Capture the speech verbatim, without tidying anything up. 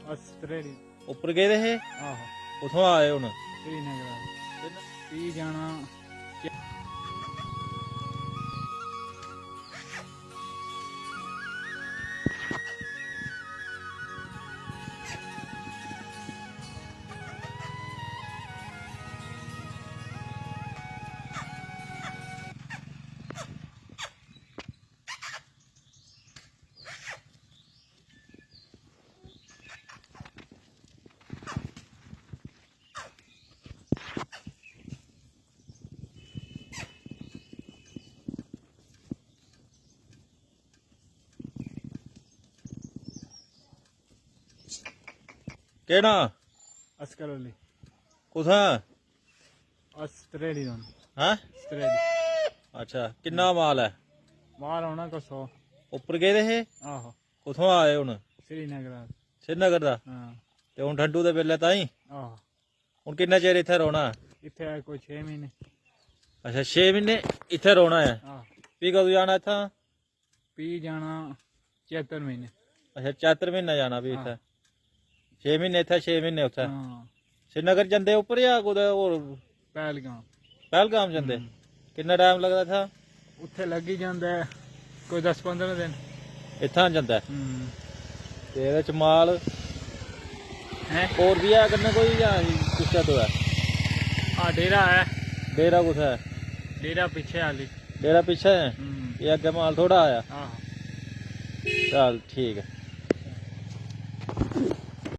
अस त्रेड़ी। उप्पर गेदे हे? आहो। कुत्थुआं आए हुन? श्रीनगर। फ्ही जाना। केह् नांऽ? असकर अली। कुत्थै? अस त्रेड़ी दा न। हैं? त्रेड़ी। अच्छा, किन्ना माल ऐ? माल होना कोई सौ। उप्पर गेदे हे? आहो। कुत्थुआं आए हुन? श्रीनगर दा। श्रीनगर दा? हां। ते हुन ठंडू दे बेल्लै ताईं? आहो। हुन किन्ना चिर इत्थै रौह्ना? इत्थै कोई छे म्हीने। अच्छा, छे म्हीने इत्थै रौह्ना ऐ। हां। फ्ही कदूं जाना इत्थां? फ्ही जाना चैत्र म्हीने। अच्छा, चैत्र म्हीने जाना फ्ही इत्थै। हां। छे म्हीने इत्थै, छे म्हीने उत्थै। हां। श्रीनगर जंदे उप्पर जां कुतै होर? पहलगाम। पहलगाम जंदे? हम्म। किन्ना टाइम लगदा इत्थै? उत्थै लग्गी जंदा ऐ कोई दस पंदरां दिन। इत्थां जंदा ऐ? हम्म। ते एह्दे च माल हैं? होर बी ऐ कन्नै कोई जां कुसै तो ऐ? हां, डेरा ऐ। डेरा कुत्थै ऐ? डेरा पिच्छे आह्ली। डेरा पिच्छे ऐ? हम्म। एह् अग्गें माल थोह्ड़ा आया? आहो। चल, ठीक ऐ।